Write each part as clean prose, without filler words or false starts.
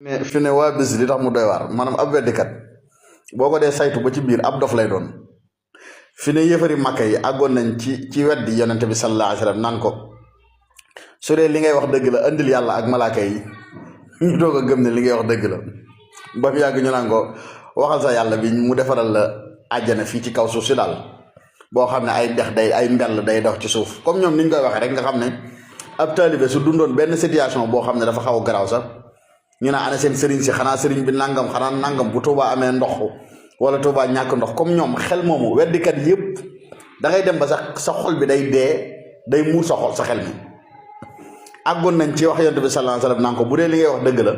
mais fi ne waa bis li tax mu doy waar maanaam ab weddikat boo ko dee saytu ba ci biir ab dof lay doon fi ne yëfari màkka yi àggoon nañ ci weddi yonente bi sallallahu alayhi wasallam naan ko su dee li ngay wax dëgg la andil yàlla ak malaaka yi ñu doog a gëm ne li ngay wax dëgg la ba fi yàgg ñu naan ko waxal sa yàlla bi mu defaral la àjjana fii ci kaw suuf si daal boo xam ne ay dex day ay mbell day dox ci suuf comme ñoom niñ koy waxee rek nga xam ne ab taalibe su dundoon benn situation boo xam ne dafa xaw a garaaw sax ñu ne ana seen sëriñ si xanaa sëriñ bi nangam xanaa nangam bu Tuubaa amee ndox wala Tuubaa ñàkk ndox comme ñoom xel moomu weddikat yëpp da ngay dem ba sa xol bi day dee day muur sa xol sa xel mi àggoon nañ ci wax yonent bi sallallahu alayhi wasallam naan ko bu dee li ngay wax dëgg la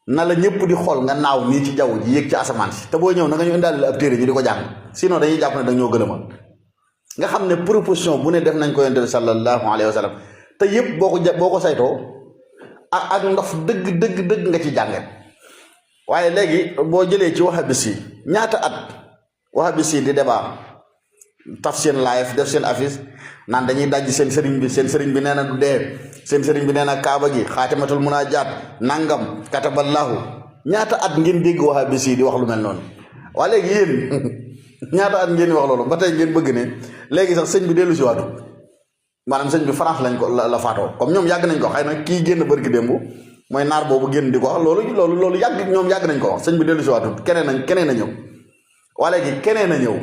na la ñëpp di xool nga naaw nii ci jaww ji yéeg ci asamaan si te boo ñëw na nga ñu indaale la ab téere ñu di ko jàng sinon dañuy jàpp ne dañoo gën a mën nga xam ne proposition bu ne def nañ ko yonent bi sallallahu alayhi wasallam te yëpp boo ko saytoo ak ndof dëgg nga ci jànget waaye léegi boo jëlee ci wahabis yi ñaata at wahabis yi di débat taf seen live def seen affiche naan dañuy dajji seen sëriñ bi nee na du dee seen sëriñ bi nee na kaaba gi xaatimatul munaajaat nangam kataballahu ñaata at ngeen dégg wahabis yi di wax lu mel noonu waa léegi yéen ñaata at ngeen wax loolu ba tey ngeen bëgg ne léegi sax sëñ bi dellu si waatu maanaam sëñ bi France lañ ko la faatoo comme ñoom yàgg nañ ko xëy na kii génn bërki démb mooy naar boobu génn di ko wax loolu yàgg ñoom yàgg nañ ko wax sëñ bi dellu si waatu keneen a ñëw waa léegi keneen a ñëw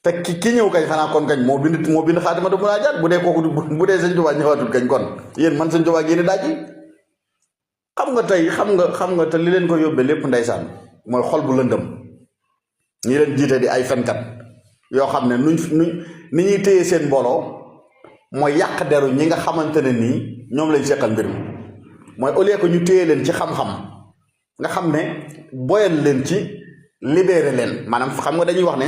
te ki ñëw kañ xanaa kon kañ moo bind xaatimatu munaajaat bu dee kooku bu dee sëñ Tuubaa ñëwaatul kañ kon yéen man sëñ Tuubaa génn daaj yi xam nga te li leen ko yóbbee lépp ndeysaan mooy xol bu lëndëm ñi leen jiite di ay fenkat yoo xam ne nuñ ni ñuy téye seen mbooloo mooy yàq deru ñi nga xamante ne nii ñoom lañ seqal mbir mi mooy au lieu que ñu téye leen ci xam-xam nga xam ne boyal leen ci libéré leen maanaam xam nga dañuy wax ne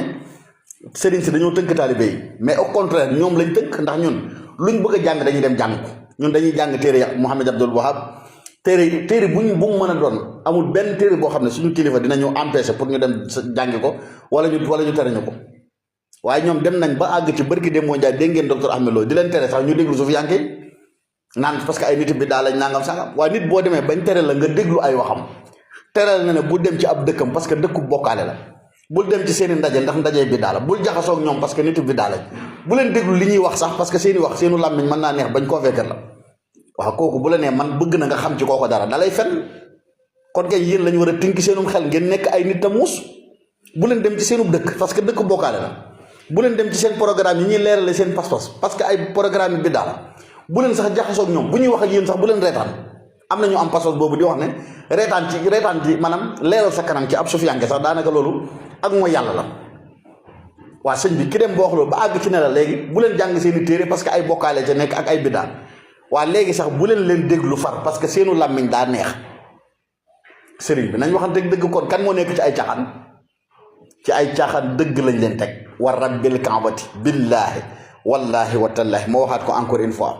sëriñ si dañoo tënk taalibe yi mais au contraire ñoom lañ tënk ndax ñun luñ bëgg a jàng dañuy dem jàng ko ñun dañuy jàng téere Muhammad Abdul Wahab téere bu mu mën a doon amul benn téere boo xam ne suñu kilifa dinañu empêcher pour ñu dem jàngi ko wala ñu tere ñu ko waaye ñoom dem nañ ba àgg ci bërki dem moo njaay dégg ngeen docteur Ahmed Lo di leen tere sax ñu déglu suuf yanke naan parce que ay nit bi daa lañ nangam sangam waaye nit boo demee bañ tere la nga déglu ay waxam tere la ne bu dem ci ab dëkkam parce que dëkku bokkaale la bul dem ci seeni ndaje ndax ndaje bi daala bul jaxasoo ak ñoom parce que nit bi daa lañ bu leen déglu li ñuy wax sax parce que seeni wax seenu làmmiñ mën naa neex bañ koo fekkee la waaw kooku bu la nee man bëgg na nga xam ci kooko dara dalay fen kon kay yéen lañu war a tinki seenum xel ngeen nekk ay nit a muus bu leen dem ci seenub dëkk parce que dëkk bokkaale la bu leen dem ci seen programme yi ñuy leerale seen pas-pas parce que ay programme yi bi daal bu leen sax jaxasoo ak ñoom bu ñuy wax ak yéen sax bu leen reetaan am na ñu am pas-pas boobu di wax ne reetaan ci maanaam leeral sa kanam ci ab sufiyanke sax daanaka loolu ak mooy yàlla la waa sëñ bi ki dem boo wax loolu ba àgg ci ne la léegi bu leen jàng seeni téere parce que ay bokkaale ca nekk ak ay biddaa waa léegi sax bu leen déglu far parce que seenu làmmiñ daa neex sëriñ bi nañ waxante dëgg kon kan moo nekk ci ay caaxaan dëgg lañ leen teg war rabbil kaabati billaahi wallaahi watallaahi moo waxaat ko encore une fois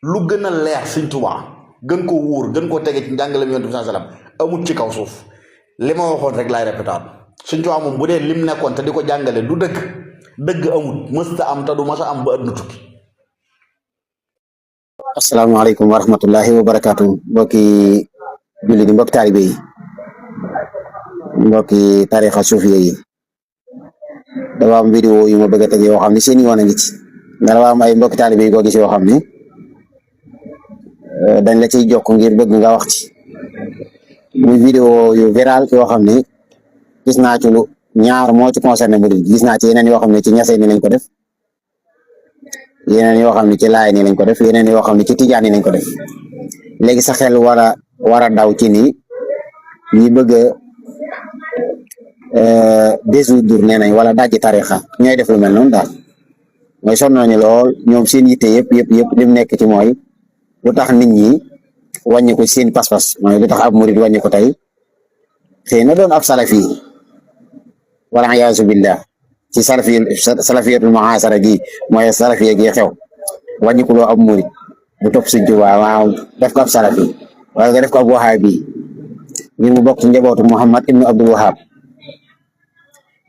lu gën a leer Sëñ Tuubaa gën ko wóor gën koo tege ci njàngaleem Yonent bi sallallahu alayhi wasallam amut ci kaw suuf li ma waxoon rek laay répétaat Sëñ Tuubaa moom bu dee lim nekkoon te di ko jàngale du dëgg amut mësta am te du mësa am ba àdduna tukki. asalaamaaleykum wa rahmatullahi wa barakaatu mbokki julli di mbokki taalibe yi mbokki tarixa suufiya yi dafa am vidéo yu ma bëgg a teg yoo xam ne seen yoon a ngi ci ndax dafa am ay mbokki taalibe yi ko gis yoo xam ne dañ la ciy jokk ngir bëgg nga wax ci muy vidéo yu viral yoo xam ne gis naa ci lu ñaar moo ci concerné murid gis naa ci yeneen yoo xam ne ci ñasee ni lañ ko def yeneen yoo xam ne ci laay ni lañ ko def yeneen yoo xam ne ci tijaan ni lañ ko def léegi sa xel war a daw ci ni ñi bëgg désoudre nee nañ wala dajji tarixa ñooy def lu mel noonu daal mooy sonn nañu lool ñoom seen yitte yëpp lim nekk ci mooy lu tax nit ñi wàññi ko seen pas-pas mooy lu tax ab murid wàññi ko tey xëy na doon ab salafi wala iyaazu billah ci salafiyatul muhaasara gi mooy salafiya gi xew wàññi ko loo ab murid bu topp Sëñ Tuubaa waaw def ko ab salafi wala nga def ko ab wahabi ngir mu bokk ci njabootu Muhammad ibnu Abdul Wahab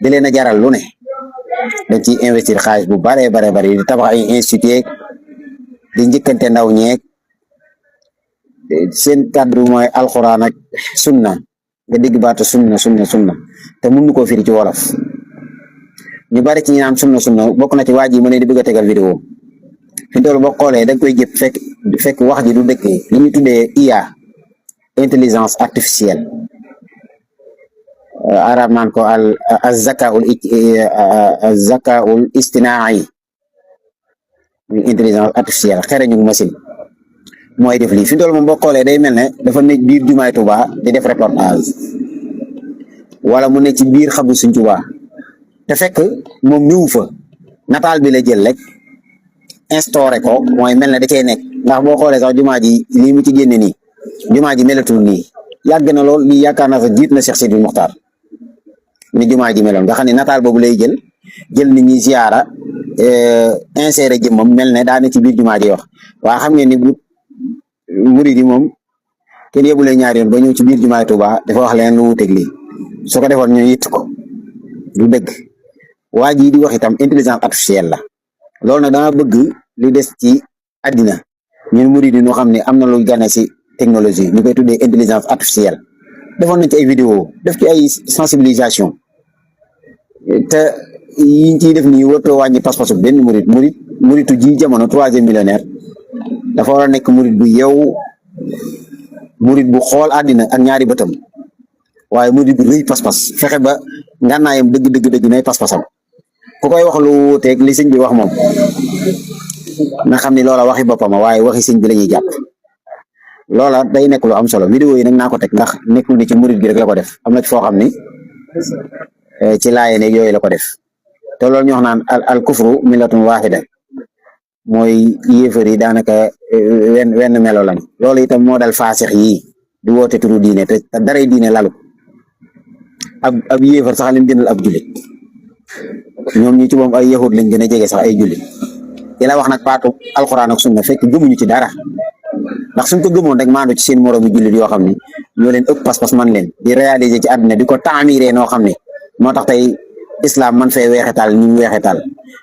di leen a jaral lu ne dañ ciy investir xaalis bu bare di tabax ay institut di njëkkante ndaw ñeeg seen cadre mooy alxuraan ak sunna nga dégg baatu sunna te mënu koo firi ci wolof ñu bari ci ñi naan sunna bokk na ci waa ji ma leen di bëgg a tegal vidéo fi toll boo xoolee da nga koy jëpp fekk wax ji du dëkk li ñu tuddee IA intelligence artificielle arab naan ko al zakaul istinai intelligence artificielle xereñu machine mooy def lii fi toll moom boo xoolee day mel ne dafa nekk biir jumaay Tuubaa di def reportage wala mu ne ci biir xabru Sëñ Tuubaa te fekk moom ñëw fa nataal bi la jël rek instauré ko mooy mel ne da cee nekk ndax boo xoolee sax jumaa ji lii mu ci génne nii jumaa ji melatul nii yàgg na lool lii yaakaar naa sax jiit na Cheikh Sidi Muxtaar ni jumaa ji meloon nga xam ne nataal boobu lay jël nit ñi ziyaara inséré jëmmam mel ne daa ne ci biir jumaa ji wax waaye xam ngeen ni murid yi moom kenn yebule ñaari yoon ba ñëw ci biir jumaay Tuubaa dafa wax leen lu wuteeg lii su ko defoon ñu yitt ko du dëgg waa ji di wax itam intelligence artificielle la loolu nag dama bëgg li des ci àddina ñun murid yi ñu xam ne am na lu gane si technologie ñu koy tuddee intelligence artificielle defoon nañ ci ay vidéo def ci ay sensibilisation te yiñ ciy def nii warutoo wàññi pas-pasu benn muritu ji jamono 3e millionnaire dafa war a nekk murit bu yeewu murit bu xool àddina ak ñaari bëtam waaye murit bu rëy pas-pas fexe ba ngànnaayam dëgg nay pas-pasam ku koy wax lu wuuteeg li sëñ bi wax moom na xam ni loola waxi boppam waaye waxi sëñ bi la ñuy jàpp loola day nekk lu am solo vidéo yi nag naa ko teg ndax nekkul ni ci murit gi rek la ko def am na ci foo xam ni ci laayeen ak yooyu la ko def te loolu ñu wax naan al kufru millatun waahida mooy yéefar yi daanaka wenn melo lañ loolu itam moo dal faasix yii di woote turu diine te daray diine lalu ab yéefar sax lim gënal ab jullit ñoom ñi ci moom ay yahud lañ gën a jege sax ay jullit di la wax nag baatu alxuraan ak sunna fekk gëmuñu ci dara ndax suñ ko gëmoon rek maandu ci seen moroomi jullit yoo xam ne ñoo leen ëpp pas-pas man leen di réaliser ci àdduna di ko taamiree noo xam ne moo tax tey islam man fay weexetaal ni mu weexetaal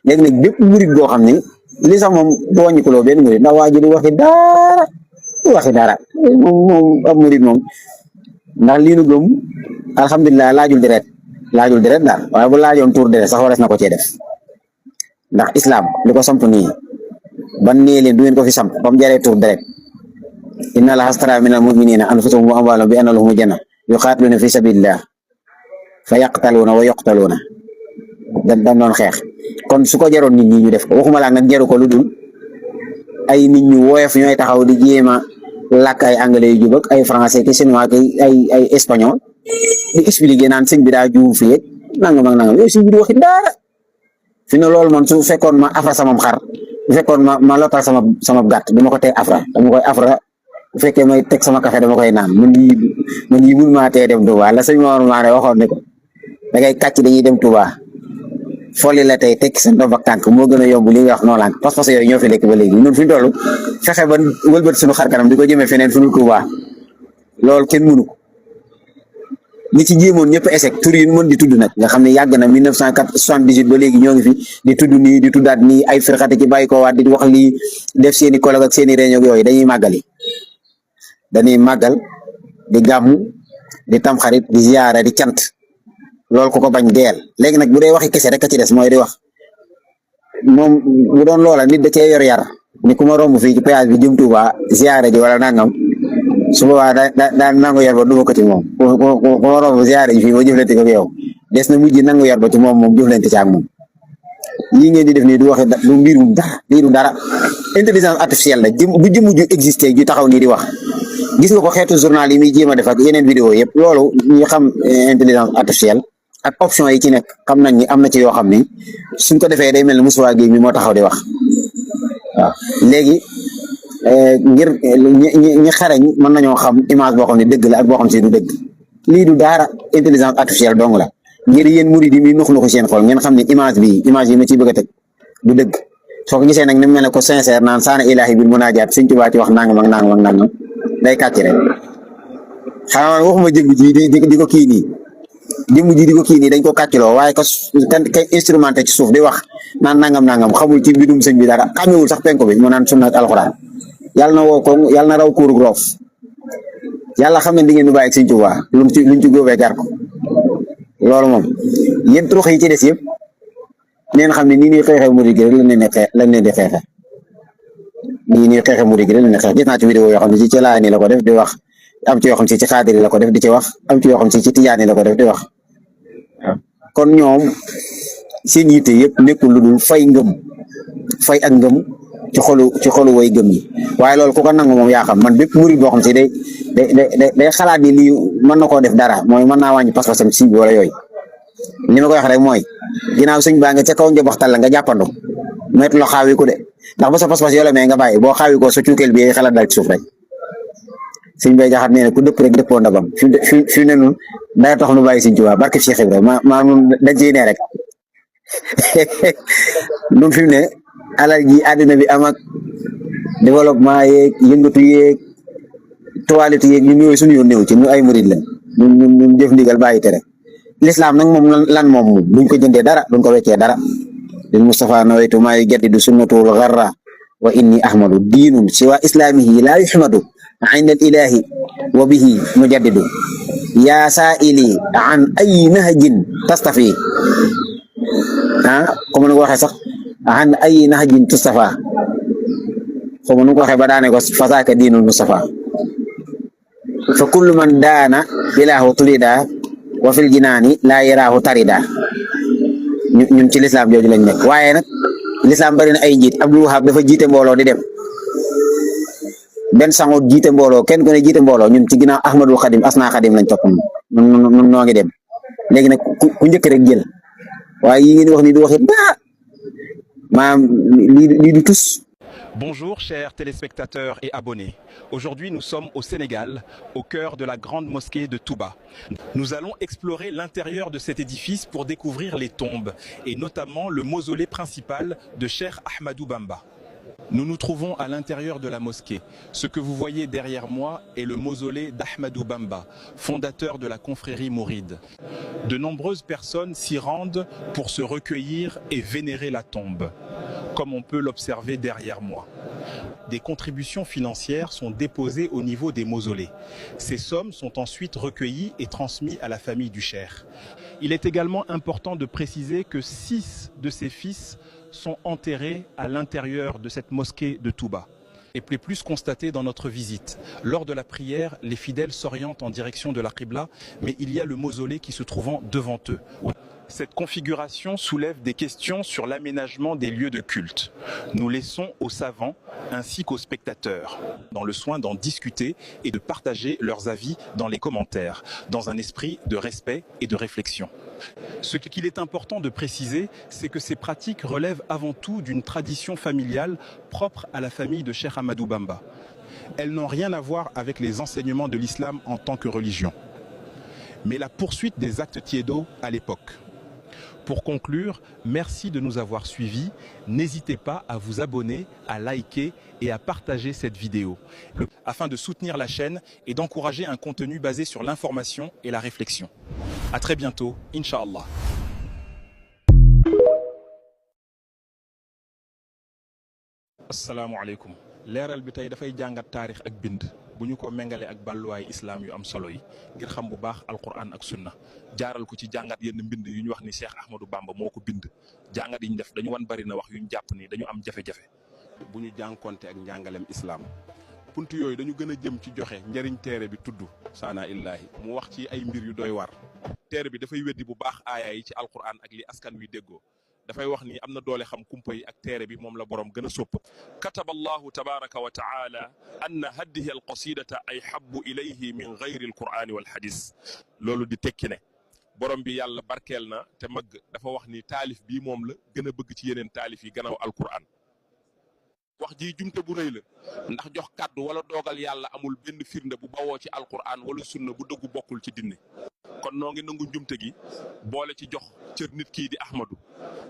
léegi nag bépp murit boo xam ne li sax moom du wàññikuloo benn murit ndax waa ji du waxi dara moom ab murit moom ndax lii nu gëm alhamdulilah laajul deret daal waaye bu laajoon tuur deret sax warees na ko cee def ndax islam li ko samp nii ban nee leen du ngeen ko fi samp ba mu jaree tuur deret inna allaha astara minal mu'minina anfusahum wa amwalahum bi anna lahumul janna yuqatiluna fi sabilillah fa yaqtaluuna wa yuqtaluuna dañ doon xeex kon su ko jaroon nit ñi ñu def ko waxuma laa nag jaru ko lu dul ay nit ñu woyof ñooy taxaw di jéem a làkk ay anglais yu jub ak ay français ki chinois ki ay espagnol di expliquer naan sëñ bi daa juum fii ak nangam ak nangam yooyu sëñ bi di waxi dara fi ne loolu man su fekkoon ma afra samam xar bu fekkoon ma lottal sama gàtt dama ko teg afra dama koy afra bu fekkee may teg sama café dama koy naan man yi mun maa tee dem Touba la sëñ Mor Maane waxoon ne ko da ngay kàcc dañuy dem Touba folli la tey teg sa ndox ak tànk moo gën a yomb li nga wax noo laan parce que yooyu ñoo fi nekk ba léegi ñun fi ñu toll fexe ba wëlbati suñu xar kanam di ko jëmee feneen fu ñu Touba loolu kenn mënu ko ñi ci jéemoon ñëpp échec tur yi mën di tudd nag nga xam ne yàgg na 1978 ba léegi ñoo ngi fi di tudd nii di tuddaat nii ay firxate ci bàyyi ko waat di wax lii def seeni colloque ak seeni réunion yooyu dañuy màggal di gàmmu di tamxarit di ziyaara di cant loolu ko bañ deel léegi nag bu dee waxi kese rek a ci des mooy di wax moom bu doon loola nit da cee yor yar ni ku ma romb fii ci péage bi jëm Touba ziyaara ji wala nangam su boobaa daa nangu yar ba duma ko ci moom ku ma romb ziyaara ji fii ma jëflante ko yow des na mujj nangu yar ba ci moom jëflante ci ak moom lii ngeen di def nii du waxe du mbirum dara lii du dara intelligence artificielle la bu jëmm ju existé ju taxaw nii di wax gis nga ko xeetu journal yi muy jéem a def ak yeneen vidéo yëpp loolu ñu xam intelligence artificielle ak option yi ci nekk xam nañ ni am na ci yoo xam ni suñ ko defee day mel ne Moussa Gueye mi moo taxaw di wax waaw léegi ngir ñi xarañ mën nañoo xam image boo xam ne dëgg la ak boo xam si du dëgg lii du dara intelligence artificielle dong la ngir yéen murid yi mi nuxnuxu seen xol ngeen xam ne image yi ma ciy bëgg a teg du dëgg soo ko gisee nag ni mu mel ne ko sincère naan saana ilaahi bil munaajaat Sëñ Tuubaa ci wax nangam ak nangam ak nangam day kàcc rek xanaa waxuma jëmm ji di ko kii nii jëmm ji di ko kii nii dañ ko kàccloo waaye kay instrumenté ci suuf di wax naan nangam xamul ci mbirum sëñ bi dara xamewul sax penko bi mu naan sunna ak alxuraan yàlla na woo ko yàlla na raw kuurug roof yàlla xam ne di ngeen di bàyyi ak Sëñ Tuubaa luñ ci góobee gar ko loolu moom yéen turux yi ci des yëpp neen xam ne nii ñuy xeexee murid gi rek lañ leen di xeexe nii ñuy xeexee murid gi rek lañ leen di xeex gis naa ci vidéo yoo xam ne ci Laayeen la ko def di wax am ci yoo xam si ci Xaadir la ko def di ci wax am ci yoo xam si ci Tijaan la ko def di wax waaw kon ñoom seen yitte yëpp nekkul lu dul fay ak ngëm ci xolu way gëm yi waaye loolu ku ko nangu moom yaa xam man bépp murid boo xam si day xalaat ni lii mën na koo def dara mooy mën naa wàññi pas-pasam si bi wala yooyu li ma koy wax rek mooy ginnaaw sëñ baa nga ca kaw njobaxtal la nga jàppandu moytu la xaawi ko de ndax ba sa pas-pas yoo la mais nga bàyyi boo xaawi ko sa cuukeel bi xalaat dal ci suuf rek sëñ bay jaxat nee na ku dëpp rek dëppoo ndabam fi ne nun dara tax nu bàyyi sëñ Tuubaa barke Cheikh Ibrahima maa nun dañ ciy ne rek nun fi mu ne alal ji àddina bi am ak développement yeeg yëngatu yeeg toilette yeeg ñun yooyu suñu yoon néew ci ñu ay murid lañ ñun jëf ndigal bàyyi tere l'islam nag moom lan moom duñ ko jëndee dara duñ ko weccee dara lil Mustafa nawaytu maa yujaddidu sunnatul gharra wa inni ahmadu diinun siwa islamihi laa yuhmadu inda al ilahi wa bihi mujaddidu yaa saa'ili an ay nahjin tastafi comme nu ko waxee sax an ay nahjin tustafa comme nu ko waxee ba daane ko fasaaka diinul Mustafa fa kullu man daana ilaahu tulida wa fil jinaani laa yaraahu tarida ñun ci lislaam jooju lañ nekk waaye nag lislaam bari na ay njiit Abdul Wahab dafa jiite mbooloo di dem benn sangoot jiite mbooloo kenn ku ne jiite mbooloo ñun ci ginnaaw Ahmadul Xadim Asna Xadim lañ topp ñun noo ngi dem léegi nag ku njëkk rek jël waaye yi ngeen wax ni du waxit dara maam lii du tus. Bonjour chers téléspectateurs et abonnés. Aujourd'hui nous sommes au Sénégal, au cœur de la grande mosquée de Touba. Nous allons explorer l'intérieur de cet édifice pour découvrir les tombes et notamment le mausolée principal de Cheikh Ahmadou Bamba. Nous nous trouvons à l'intérieur de la mosquée. Ce que vous voyez derrière moi est le mausolée d'Ahmadou Bamba, fondateur de la confrérie mouride. De nombreuses personnes s'y rendent pour se recueillir et vénérer la tombe, comme on peut l'observer derrière moi. Des contributions financières sont déposées au niveau des mausolées. Ces sommes sont ensuite recueillies et transmises à la famille du cheikh. Il est également important de préciser que 6 de ses fils sont enterrés à l'intérieur de cette mosquée de Touba. Et plus constaté dans notre visite. Lors de la prière, les fidèles s'orientent en direction de la Qibla, mais il y a le mausolée qui se trouvant devant eux. Cette configuration soulève des questions sur l'aménagement des lieux de culte. Nous laissons aux savants ainsi qu'aux spectateurs dans le soin d'en discuter et de partager leurs avis dans les commentaires, dans un esprit de respect et de réflexion. Ce qu'il est important de préciser, c'est que ces pratiques relèvent avant tout d'une tradition familiale propre à la famille de Cheikh Ahmadou Bamba. Elles n'ont rien à voir avec les enseignements de l'islam en tant que religion, mais la poursuite des actes tiédos à l'époque. Pour conclure, merci de nous avoir suivis. N'hésitez pas à vous abonner, à liker et à partager cette vidéo afin de soutenir la chaîne et d'encourager un contenu basé sur l'information et la réflexion. À très bientôt, Inch'Allah. Assalamu alaikum. Leeral bi tey dafay jàngat taarix ak bind bu ñu ko méngale ak balluwaay islam yu am solo yi ngir xam bu baax alquran ak sunna jaaral ko ci jàngat yenn mbind yu ñu wax ni Cheikh Ahmadou Bamba moo ko bind jàngat yi ñu def dañu wan bari na wax yu ñu jàpp ni dañu am jafe-jafe bu ñu jànkonte ak njàngalem islam punt yooyu dañu gën a jëm ci joxe njëriñ téere bi tudd saana illahi mu wax ci ay mbir yu doy war téere bi dafay weddi bu baax aaya yi ci alquran ak li askan wi déggoo dafay wax ni am na doole xam kumpa yi ak téere bi moom la borom gën a sopp kataba allahu tabaraka wa taala anna haddihi alqasidata ay habbu ilayhi min gayri alqurani walhadis loolu di tekki ne borom bi yàlla barkeel na te mag dafa wax ni taalif bii moom la gën a bëgg ci yeneen taalif yi gannaaw alquran wax ji jumte bu rëy la ndax jox kàddu wala doogal yàlla amul benn firnde bu bawoo ci alquran wala sunna bu dëggu bokkul ci dinne kon noo ngi nangu njumte gi boole ci jox cër nit kii di Ahmadou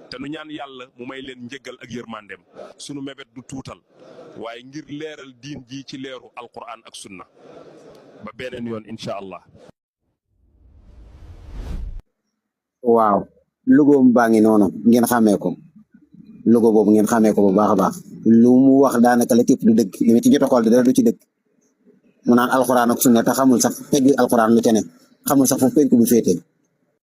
te nu ñaan yàlla mu may leen njëggal ak yërmandem sunu mébét du tuutal waaye ngir leeral diin ji ci leeru alquran ak sunna ba beneen yoon incha allah. waaw logoom baa ngi noonu ngeen xàmmee ko logo boobu ngeen xàmmee ko bu baax a baax lu mu wax daanaka la képp du dëgg li ma ci jot a xool dara du ci dëgg mu naan alxuraan ak sunna te xamul sax pegg alxuraan lu ca ne xamul sax fu penku bi féete